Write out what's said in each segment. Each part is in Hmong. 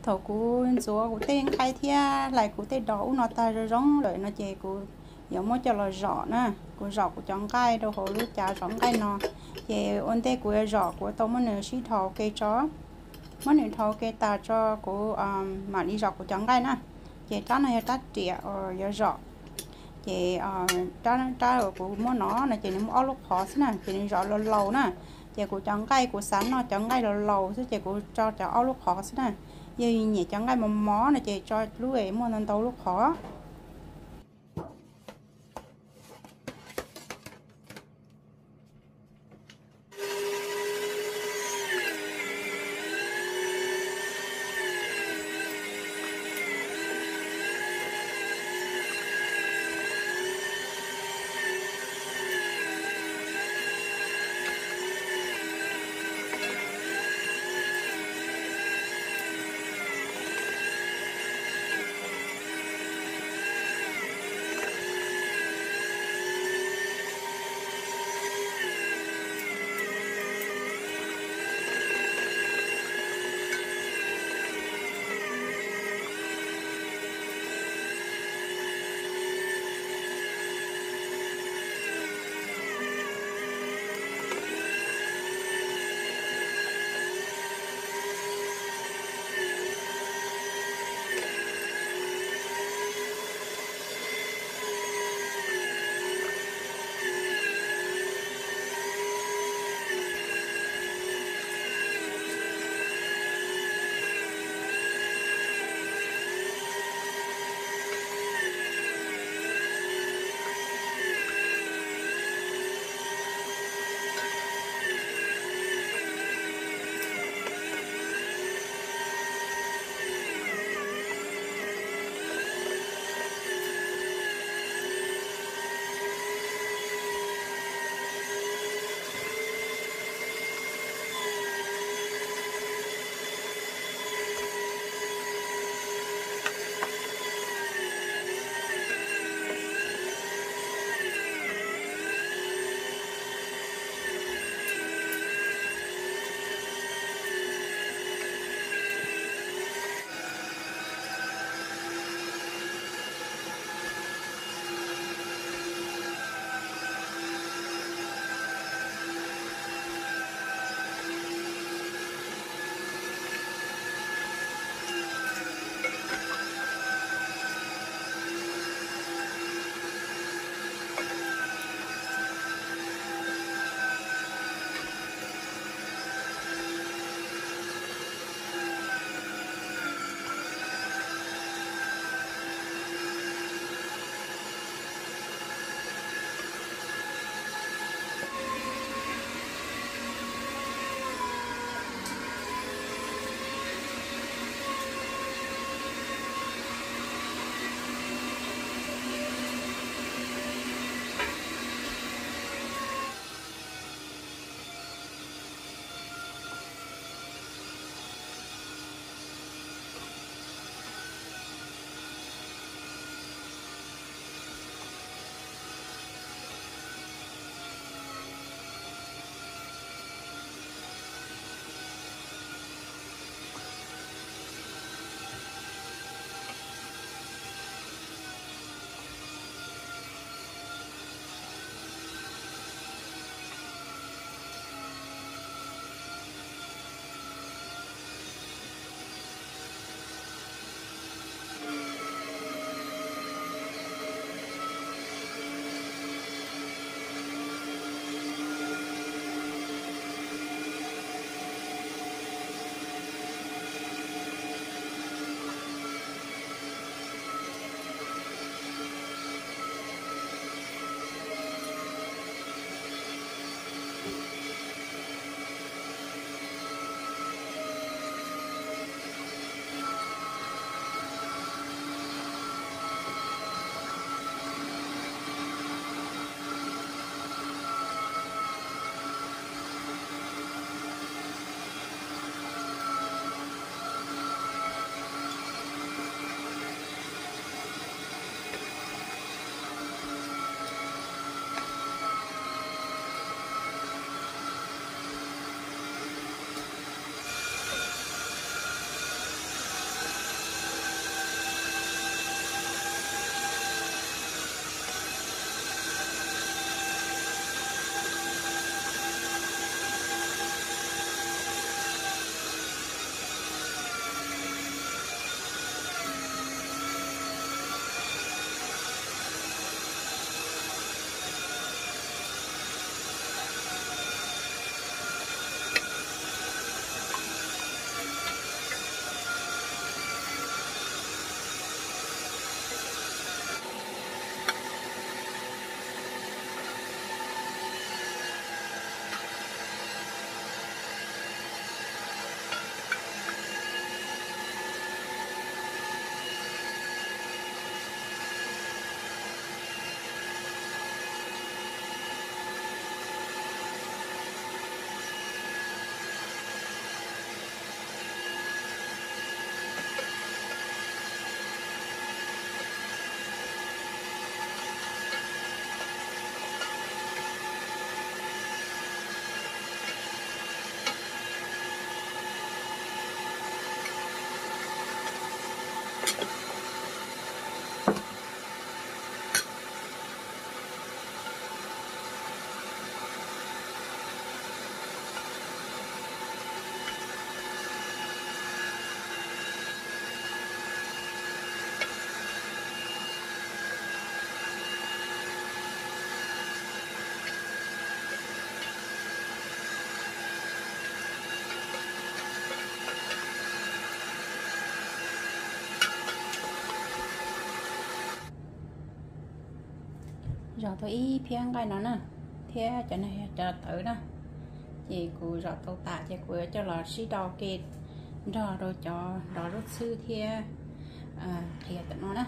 Thaum kuv ntxuav kuv tej nqaij thiab hlais kuv tej dos ub no tag zoo zoo lawm no ces kuv yuav muab coj los zom na. Kuv zom kuv cov nqaij rau hauv lub cav zom nqaij no. Ces ua ntej kuv yuav zom kuv tau muab nws sib dhau ke tso, muab nws dhau ke tas tso kuv mam li zom kuv cov nqaij na. Ces rab no yog rab riam uas yuav zom. Ces rab uas kuv muab no no ces nws muaj ob lub qhov xwb na, ces nws zom laus laus na. Ces kuv cov nqaij kuv xav noj cov nqaij laus laus xwb ces kuv tso cov ob lub qhov xwb na. Yog nyiam cov nqaij mos mos no ces tso lub es muaj ntau ntau lub qhov. Zom tau ib phiab nqaij no na, thiab cov no yog cov tawv na. Ces kuv zom tau tas ces kuv yuav coj los sib rau ke nrog rau cov nrov lub txhwb thiab qhia tam no na.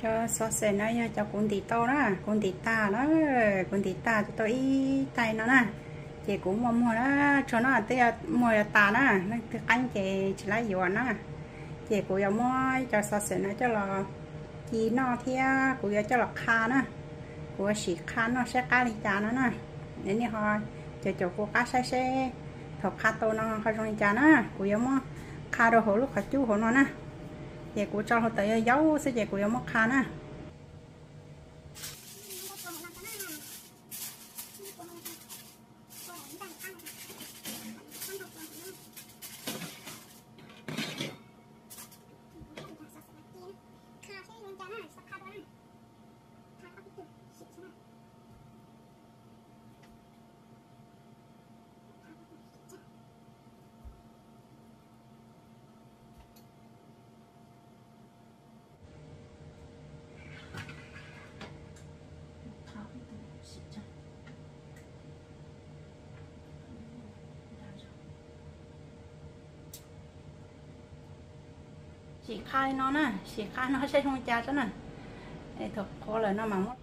Cov xov xwm no yog cov kuv ntim tau na, kuv ntim tag na, kuv ntim tag tau ib tais no na. Ces kuv muaj muag na, tsuag no twb muag yuav tas na, leej twg qeeb ces tsis laib yuav na. Ces kuv yuav muab cov xov xwm no coj los ci noj thiab kuv yuav coj los qha na. Kuv yuav sim qha noj saib qab li cas no na. Nej ho caum caum kuv qab saib seb thaum qha tau no ho zoo li cas na. Kuv yuav muab qha rau hauv lub qhov cub hauv no na. Ces kuv tso hluav taws yau yau xwb ces kuv yuav muab qha na. Sim qha li no na, sim qha no saib zoo li cas tso na. Thaum qhuav lawm no mas muab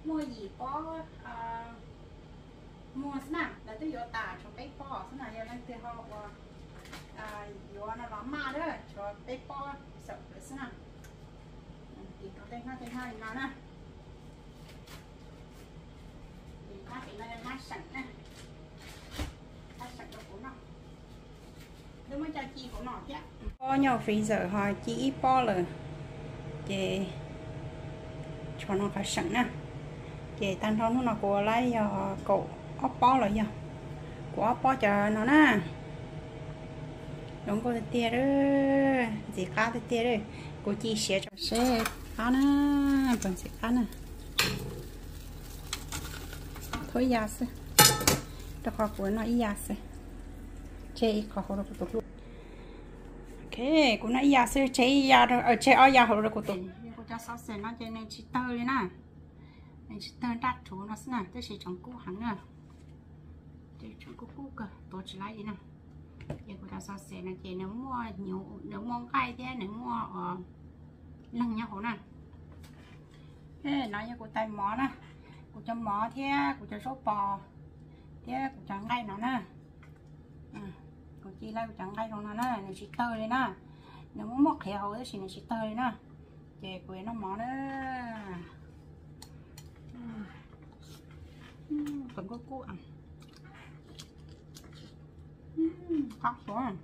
Muaj yim pob muag xwb na, lawv twb yuav tas tshuav peb pob xwb na, yog leej twg ho ua yuav no los maj lawm, tshuav peb pob xaum lawm xwb na. Tis rau tej hnab tej hnab li no na. Tis hnab pem no yog hnab seem na, hnab seem rau kuv noj. Twb muab coj ci kuv noj thiab. Pob nyob freezer ho ci ib pob lawm, ces tshuav no qhov seem na. Ces tag nrho hnub no kuv ua lawm yog kaum ob pob los yog, kaum ob pob cov no na. Zoo nkauj tiag tiag, ntxim qab tiag tiag. Kuv ci siav tso seb qab na, puas ntxim qab na. Thauj ib yam xwb, rau qhov kuv noj ib yam xwb. Tseg ib qho hauv rau kuv tus hlub. Ok, kuv noj ib yam xwb, tseg ib yam, tseg ob yam hauv rau kuv tus. Kuv cov xov xwm no ces nws tsis tawg li na. Nws tsis tawg nraj rhuv no xwb na, tab sis tseem kub heev na. Tseem kub kub kawg, tuav tsis laib li na. Ces kuv cov xov xwm no ces nws muaj, nws muaj nqaij thiab nws muaj leeg nyob hauv na. No yog kuv tais mov na, kuv cov mov thiab kuv cov zaub pos thiab kuv cov nqaij no na. Kuv ci lawm kuv cov nqaij zoo no na, nws tsis tawg li na. Nws muaj muaj qhiav hauv tab sis nws tsis tawg li na. Ces kuv yuav noj mov na. Qhov kub kub, qab suav.